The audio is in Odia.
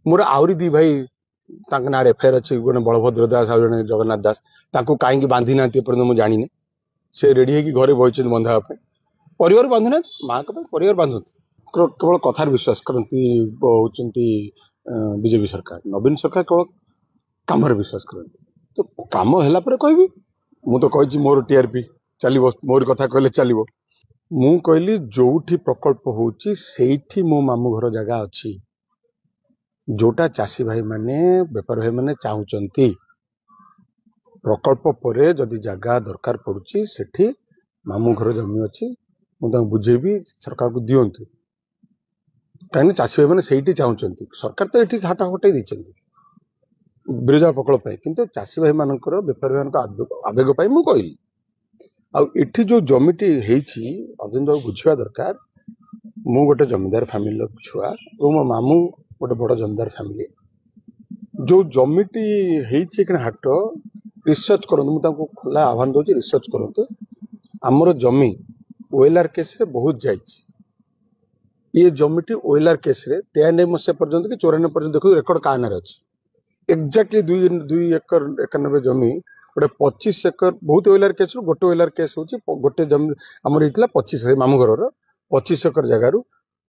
ମୋର ଆହୁରି 2 ଭାଇ ତାଙ୍କ ନାଁରେ ଏଫଆଇଆର ଅଛି, ଜଣେ ବଳଭଦ୍ର ଦାସ ଆଉ ଜଣେ ଜଗନ୍ନାଥ ଦାସ। ତାଙ୍କୁ କାହିଁକି ବାନ୍ଧି ନାହାନ୍ତି ଏପର୍ଯ୍ୟନ୍ତ ମୁଁ ଜାଣିନି। ସେ ରେଡି ହେଇକି ଘରେ ବସିଛନ୍ତି ବନ୍ଧା ହେବା ପାଇଁ। ପରିବାର ବାନ୍ଧୁନାହାନ୍ତି, ମାଆଙ୍କ ପାଇଁ ପରିବାର ବାନ୍ଧନ୍ତି। କେବଳ କଥାରେ ବିଶ୍ୱାସ କରନ୍ତି ହେଉଛନ୍ତି ବିଜେପି ସରକାର। ନବୀନ ସରକାର କେବଳ କାମରେ ବିଶ୍ୱାସ କରନ୍ତି। ତ କାମ ହେଲା ପରେ କହିବି। ମୁଁ ତ କହିଛି ମୋର ଟିଆରପି ଚାଲିବ, ମୋର କଥା କହିଲେ ଚାଲିବ। ମୁଁ କହିଲି ଯୋଉଠି ପ୍ରକଳ୍ପ ହଉଛି ସେଇଠି ମୋ ମାମୁଁ ଘର ଜାଗା ଅଛି, ଯୋଉଟା ଚାଷୀ ଭାଇମାନେ ବେପାର ଭାଇମାନେ ଚାହୁଁଛନ୍ତି। ପ୍ରକଳ୍ପ ପରେ ଯଦି ଜାଗା ଦରକାର ପଡୁଛି ସେଠି ମାମୁଁ ଘର ଜମି ଅଛି, ମୁଁ ତାଙ୍କୁ ବୁଝେଇବି ସରକାରକୁ ଦିଅନ୍ତୁ। କାହିଁକିନା ଚାଷୀ ଭାଇମାନେ ସେଇଠି ଚାହୁଁଛନ୍ତି। ସରକାର ତ ଏଠି ହାଟ ହଟେଇ ଦେଇଛନ୍ତି ବିରଜା ପ୍ରକଳ୍ପ ପାଇଁ, କିନ୍ତୁ ଚାଷୀ ଭାଇମାନଙ୍କର ବେପାରୀ ଭାଇମାନଙ୍କ ଆବେଗ ପାଇଁ ମୁଁ କହିଲି। ଆଉ ଏଠି ଯୋଉ ଜମିଟି ହେଇଛି ଅରବିନ୍ଦ ବାବୁ ବୁଝିବା ଦରକାର, ମୁଁ ଗୋଟେ ଜମିଦାର ଫ୍ୟାମିଲିର ଛୁଆ ଏବଂ ମୋ ମାମୁଁ ଗୋଟେ ବଡ଼ ଜମିଦାର ଫ୍ୟାମିଲି। ଯୋଉ ଜମିଟି ହେଇଛି ଏখানে ହାଟ, ରିସର୍ଚ୍ଚ କରନ୍ତୁ, ମୁଁ ତାଙ୍କୁ ଖୋଲା ଆହ୍ୱାନ ଦଉଛି, ରିସର୍ଚ୍ଚ କରନ୍ତୁ। ଆମର ଜମି ଓଏଲଆର କେସ୍ରେ ବହୁତ ଯାଇଛି। ଇଏ ଜମିଟି ଓଏଲଆର କେସ୍ରେ 93 ମସିହା ପର୍ଯ୍ୟନ୍ତ କି 94 ପର୍ଯ୍ୟନ୍ତ ଦେଖନ୍ତୁ ରେକର୍ଡ କାହା ନାଁରେ ଅଛି। ଏକ୍ଜାକ୍ଟଲି 2 ଏକର 91 ଜମି, ଗୋଟେ 25 ଏକର ବହୁତ ଓଏଲଆର କେସ୍ରୁ ଗୋଟେ ଓଏଲଆର କେସ୍ ହେଉଛି ଗୋଟେ ଜମି ଆମର ହେଇଥିଲା 25, ମାମୁଁ ଘରର 25 ଏକର ଜାଗାରୁ